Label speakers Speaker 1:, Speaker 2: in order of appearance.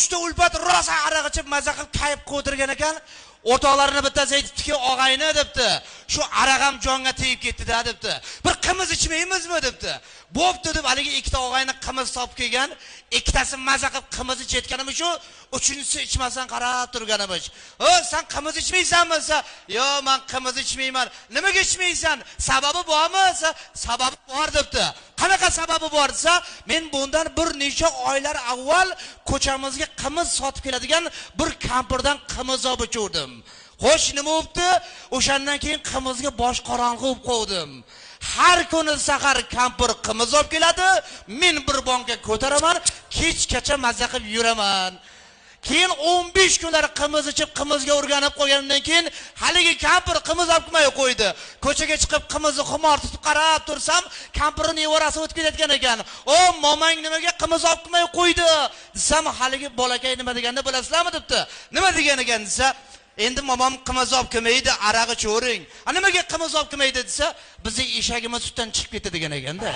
Speaker 1: 3 ta ulpat rosa aroq ichib maza qilib kayf qilib o'tirgan ekan. O'rtoqlarini bittasi aytibdiki, og'ayni debdi, shu aroq ham jonga tegib ketdi-da debdi. Bir qimiz ichmaymizmi debdi. Bo'pti deb haligi ikkita og'ayni qimiz topib kelgan, ikkitasi maza qilib qimiz ichayotganimi shu, uchinchisi ichmasdan qarab turganimish. "O, sen qimiz ichmaysanmi?" desa, "Yo'q, men qimiz ichmayman." "Nimaga ichmaysan? Sababi bormi?" desa, "Sababi bor" debdi. Qanaqa sababi bor desa, men bundan bir necha oylar avval ko'chamizga qimiz sotib keladigan bir kampirdan qimiz olib ichuvdim. Xo'sh, nima bo'pti? O'shandan keyin qimizga bosh qorong'i bo'lib qoldim. Har kuni sahar kampir qimiz olib keladi, men bir bonka ko'taraman, kechgacha maza qilib yuraman. Keyin 15 kunlar qimiz ichib, qimizga o'rganib qolganimdan keyin haligi kampir qimiz olib kelmay qo'ydi. Ko'chaga chiqib qimizni xumor tutib qarab tursam, kampirning nevarasi o'tib ketayotgan ekan. "O, momang nimaga qimiz olib kelmay qo'ydi?" desam, haligi bolakay nima deganini bilasizlarmi debdi. Nima degan ekan desa, endi momam qimiz olib kelmaydi, aroq ichavering. "A, nimaga qimiz olib kelmaydi?" desa, bizning eshagimiz sutdan chiqib ketdi degan ekanda.